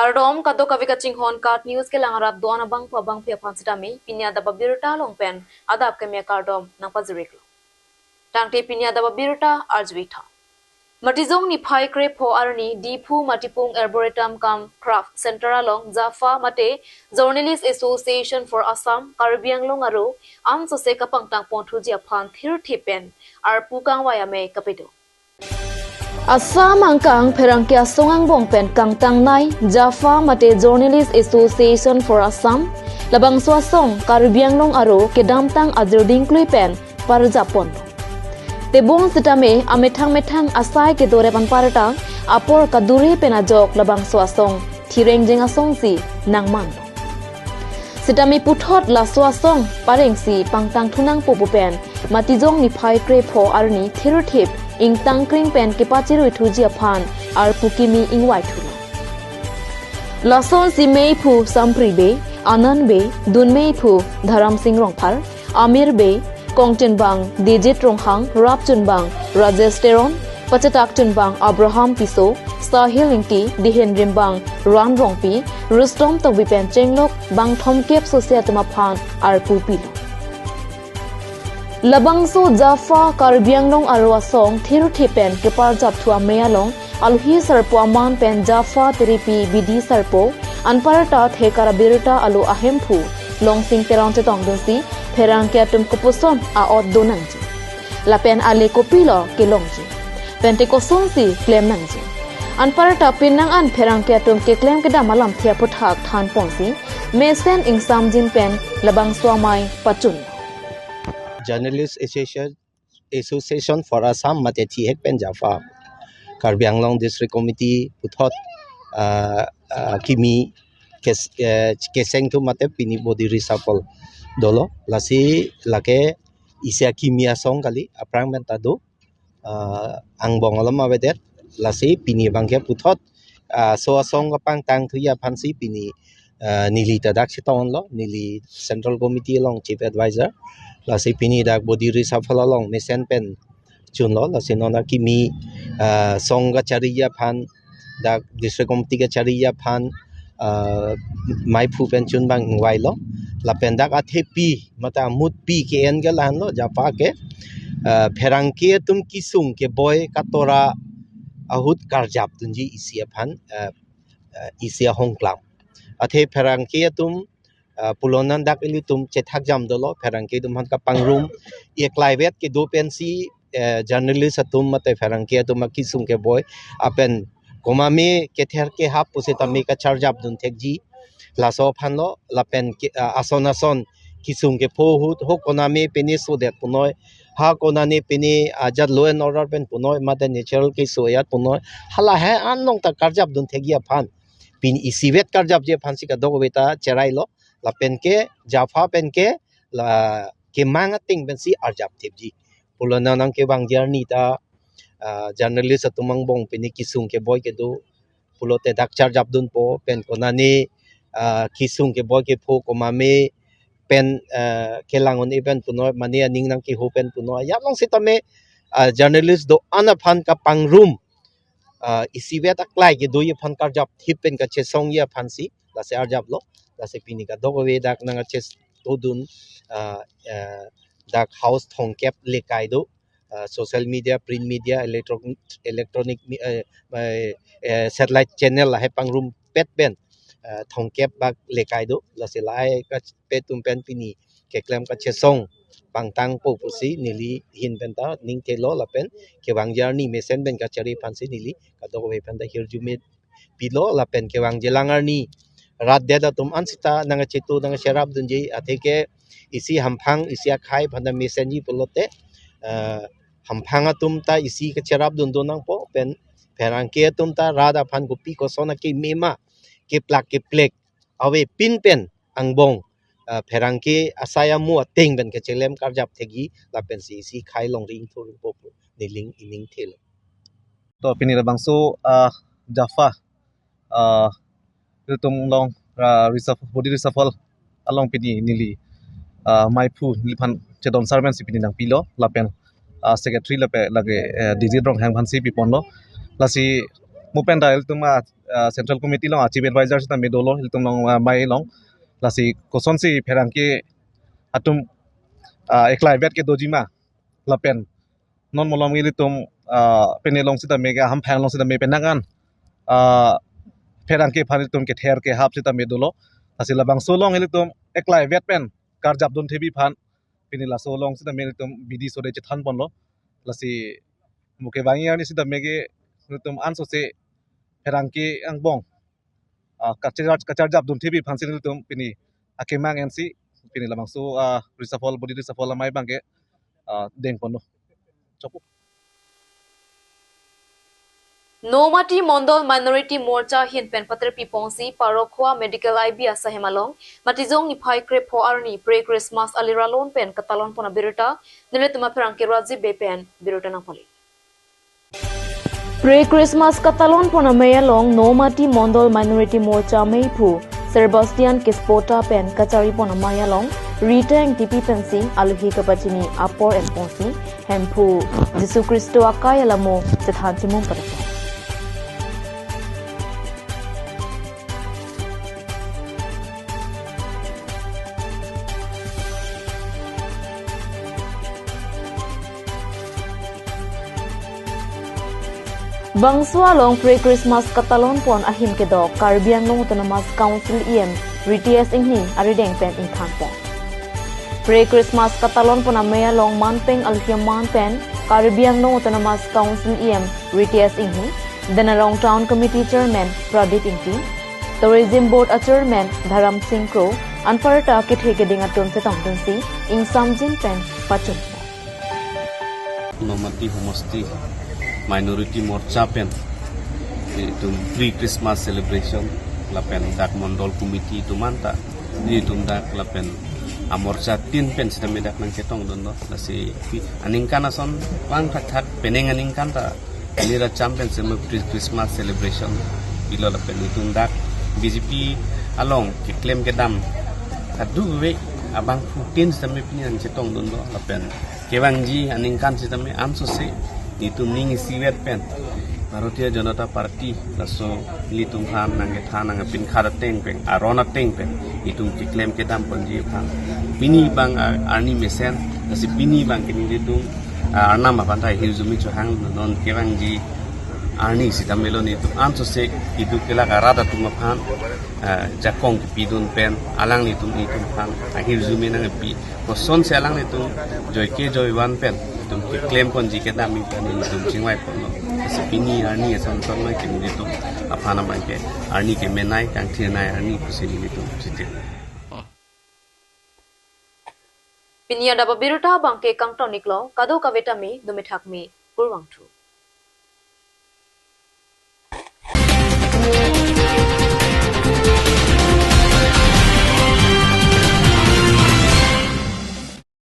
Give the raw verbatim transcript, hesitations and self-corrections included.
Kardom, kadokave kachinghon KAT News kelang arat do-an abangphu abangphi aphan sitame pini adap abirta along pen adap keme kardom nangpajiriklo. Tangte pini adap abirta arjuitha. Matijong niphai krepho arni Diphu Matipung Arboretum cum Craft Center along JAFA mate Journalist Association for Assam, Karbi Anglong aro ansose kapangtang ponthuji aphan thirthip pen arpu kangvai amei kapedo. Assam angkang pherangke asong angbong pen kangtangnei JAFA mate Journalist Association for Assam, labangso asong Karbi Anglong aro kedamtang ajirding klui pen parjap pon. Tebong sitame amethang methang asai kedorep anparta apor kadure pen ajok labangso asong thireng jeng asongsi nangman. Sitame puthot laso asong parengsi pangtang thunangpo pu pen Matijong niphai krepho arni thirthip ingtang kring pen kepachiruithuji aphan arpu kimi ingvaithulo. Lasonsi meiphu Sampri Bey, Anand Bey, dunmeiphu Dharam Singh Rongphar, Amir Bey, kongchunbang Dijit Ronghang, rapchunbang Rajesh Teron, pachetak chunbang Abraham Tisso, Sahil Ingti, dihen rimbang Ran Rongpi, Rustom Tokbi pen chenglok bang thomkep sose atum aphan arpu pilo. Labangso JAFA Karbi Anglong aro asong thirthip pen keparjapthu amei along alohi sarpo aman pen JAFA terepi bidi sarpo anparta thekar abirta alo ahemphu Longsing Teron chetongdunsi pherangke atum kopuson a-ot donangji, lapen ale kopilo kelongji, pente kosonsi klemnangji, anparta pinnang an pherangke atum keklem kedam alamthe aphuthak thanponsi mesen ingsamjin pen labangso amei pachun. Journalist Association, Association for Assam mate thihek pen JAFA, Karbi Anglong District Committee puthot, ah, ah, kimi kes-, eh, kesengthu mate pini body reshuffle dolo. Lasi lake isi akimi asong kali, aphrang pen ta do, ah, angbong alom avedet. Lasi pini abangke puthot, ah, so asong kapangtangthuji aphansi pini, ah, neli ta dak chetonglo, neli Central Committee along Chief Advisor. Lasi pini dak body reshuffle along mesen pen chunlo, lasi non akimi, ah, song kachariji aphan, dak District Committee kachariji aphan, ah, meiphu pen chunbang ingvailo. Lapen dak athepi mate amutpi ke-en ke lahenlo, JAFA ke, ah, pherangke atum kesung keboi katora ahut karjapdunji isi aphan, ah, ah, isi ahongklam. Athe pherangke atum, ah, pulonan dak ilitum chethak jam dolo, pherangke atum aphan kapangrum, eklaivet kedo pensi, eh, journalist atum mate pherangke atum akesung keboi apen komame kether kehap pusitame kacharjapdun thekji. Laso aphanlo, lapen ke, ah, ason ason kesung kepho ahut ho konane pine sodet punoi, ha konane pine ajat law and order pen punoi, mate natural keso ajat punoi, hala he an along ta karjapdun thekji aphan, pini isivet karjapji aphansi kadokave ta cherailo. Lapen ke JAFA pen ke la kemang ateng pensi arjapthipji. Pulo nang nangkevangji arni ta, ah, journalist atum angbong pini kesung keboi kedo pulote dak charjapdunpo, pen konane, ah, kesung keboi kepho komame pen, ah, kelang un-e pen punoi, mane aning nangkeho pen punoi, ajat along sitame, ah, journalist do-an aphan kapangrum, ah, isivet aklai kedoji aphan karjapthip pen kachesongji aphansi lasi arjaplo. Lasi pini kadokave dak nangkachesongdun, ah, eh, dak house thomkep lekai do, ah, social media, print media, electro-, electronic mi-, eh, eh, eh, satellite channel lahai pangrumpet pen, ah, thomkep bak lekai do. Lasi lahai kapet atum pen pini keklem kachesong pangtangpo pusi neli ahin pen ta ningthelo, lapen kevangji arni mesen pen kachere aphansi neli kadokave pen ta hirjume pilo. Lapen kevangjilang arni rat det atum ansita nangkachetu nangkacherapdunji, atheke isi hamphang isi akhei aphan ta mesenji pulote, eh, hamphang atum ta isi kacherapdun do nangpo, pen pherangke atum ta rat aphan kopi koson akeme ma keplak keplek avepin pen angbong, ah, pherangke asai amu ateng pen kachelem karjap thekji lapensi isi khei longri ingthurpo pu neli ningthelo. To pini labangso, ah, JAFA, ah, ilitum along, ah, reshuffle, body reshuffle along pini neli, ah, meiphu neliphan chedon sar pensi pini nangpilo lapen, ah, secretary lapen lake, eh, Dijit Ronghang aphansi piponlo. Lasi mo pen ta ilitum, ah, ah, Central Committee along, ah, Chief Advisor sitame dolo, ilitum along, ah, amei along. Lasi kosonsi pherangke atum, ah, eklai vet kedoji ma lapen non malom ilitum, ah, pine along sitame ke, Hamphang along sitame penang an, ah, pherangke aphan ilitum kether kehap sitame dolo. Lasi labangso along ilitum eklai vet pen karjap dun thepi aphan pini laso along sitame ilitum bidi sode chethan ponlo. Lasi mo kevangji arni sitame ke ilitum ansose pherangke angbong, ah, kachar-, kacharjap dun thepi aphansi ilitum pini akemang ensi pini labangso, ah, reshuffle, body reshuffle amei abangke, ah, deng ponlo. Chokpo. Nomati Mondol Minority Morcha ahin pen paterpi ponsi Parokhowa Medical I B asahem along Matijong niphai krepho arni pre-Christmas aliralon pen katalon pon abirta nelitum apherangke Rajiv Bey pen birta nangpale. Pre-Christmas katalon pon amei along Nomati Mondol Minority Morcha ameiphu Sebastian Kispota pen kachari pon amei along Rita Engtipi pensi alohi kapachini apor en ponsi Hemphu Jisu Khristo akai alamo chethan chimum padapon. Bangso along pre-Christmas katalon pon ahin kedok Karbi Anglong Autonomous Council E M Ritesh Enghee arideng pen ingthan pon. Pre-Christmas katalon pon amei along manpeng alhia man pen Karbi Anglong Autonomous Council E M Ritesh Enghee, Denarong Town Committee Chairman Pradip Ingti, Tourism Board a Chairman Dharam Singh Kro, anparta kethe keding atum chetong dunsi ingsamjin pen pachun. Nomati Homosti Minority Morcha pen itum pre-Christmas celebration lapen dak Mondol Committee atum anta itum dak lapen amorcha tin pen sitame dak nangchetong dunlo. Lasi pi-, aningkan ason vang thakthak penang aningkan ta nira cham pen sitame pre-Christmas celebration ilo lapen itum dak B J P along keklem kedam kadokave abangphu tin sitame pini nangchetong dunlo lapen kevangji aningkan sitame ansose itum ning isivet pen Bharatiya Janata Party laso nelitum aphan nangkethan nangpinkhat ateng pen, aron ateng pen itum keklem kedam ponji aphan pini abang a-, arni mesen, lasi pini abang ke nelitum, ah, arnam aphan ta hirjume chohang. Non kevangji arni sitame lo nelitum ansose keduk kelak arat atum aphan, ah, jakong kepidun pen alanglitum nelitum aphan ahirjume nangpi. Kosonsi alanglitum joike joivan pen itum keklem ponji kedam pen itum chingvai ponlo. Lasi pini arni ason ason ma ke nelitum aphan abangke arni kemenei kangthirnei arni pusi nelitum chiti. Pini adap abirta abangke kangton iklo, kadokave tame dome thakme, kurvangthu.